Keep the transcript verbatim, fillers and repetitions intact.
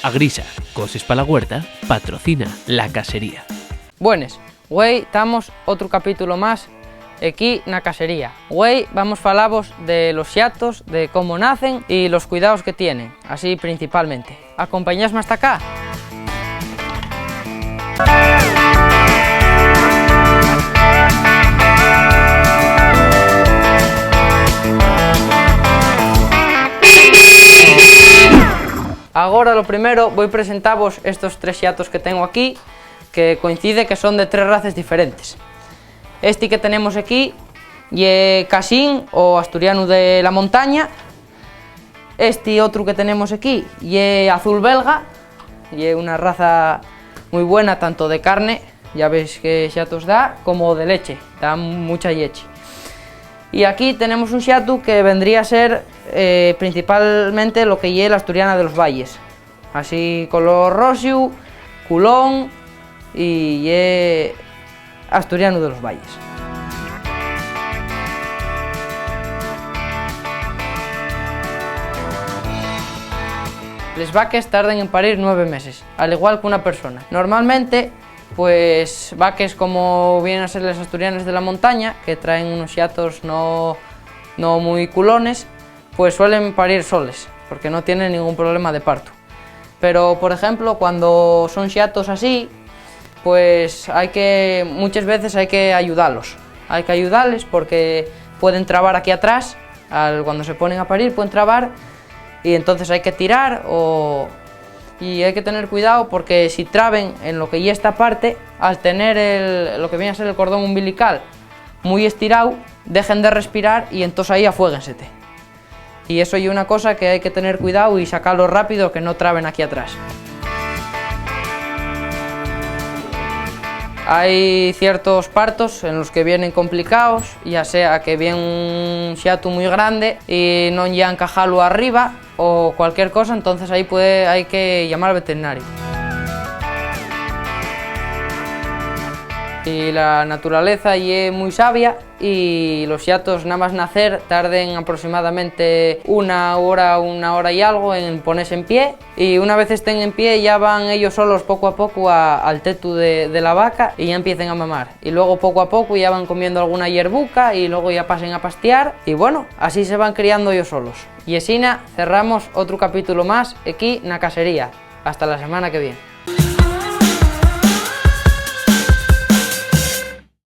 Agrisa, coses pa la huerta, patrocina La Casería. Buenes, güei tamos otru capítulo más equí na Casería. Güei vamos falavos de los xatos, de cómo nacen y los cuidaos que tienen, así principalmente. Acompañásme hasta acá. Agora, lo primero, voi presentavos estos tres xatos que tengo aquí, que coincide que son de tres races diferentes. Esti que tenemos equí ye Casín, o asturianu de la montaña. Esti otru que tenemos equí ye Azul Belga, ye una raza mui buena, tanto de carne, ya veis que xatos da, como de leche, da mucha lleche. Y aquí tenemos un xatu que vendría a ser, eh, principalmente lo que ye la asturiana de los valles. Así, color roxu, culón, y ye asturianu de los valles. Les vaques tarden en parir nueve meses, al igual que una persona. Normalmente, pues, vaques como vienen a ser les asturianes de la montaña, que traen unos xatos no, no muy culones, pues suelen parir soles, porque no tienen ningún problema de parto. Pero, por ejemplo, cuando son xatos así, pues hai que, muchas veces hai que ayudalos. Hai que ayudales porque pueden trabar aquí atrás, al, cuando se ponen a parir, pueden trabar, y entonces hai que tirar o, y hai que tener cuidado porque si traben en lo que ye esta parte, al tener el, lo que viene a ser el cordón umbilical muy estirado, dejen de respirar y entonces ahí afuéguensete. Y eso ye una cosa que hai que tener cuidao y sacalo rápido, que no traben aquí atrás. Hai ciertos partos en los que vienen complicaos, ya sea que vien un xatu mui grande y non lle encaxalo arriba o cualquier cosa, entonces ahí puede, hai que llamar al veterinario. Y la naturaleza ye mui sabia. Y los xatos, namás nacer, tarden aproximadamente una hora, una hora y algo en ponese en pie, y una vez estén en pie ya van ellos solos poco a poco a, al tetu de, de la vaca y ya empiecen a mamar. Y luego poco a poco ya van comiendo alguna yerbuca y luego ya pasen a pastiar y, bueno, así se van criando ellos solos. Y esina cerramos otru capítulo más equí na Casería. Hasta la semana que viene.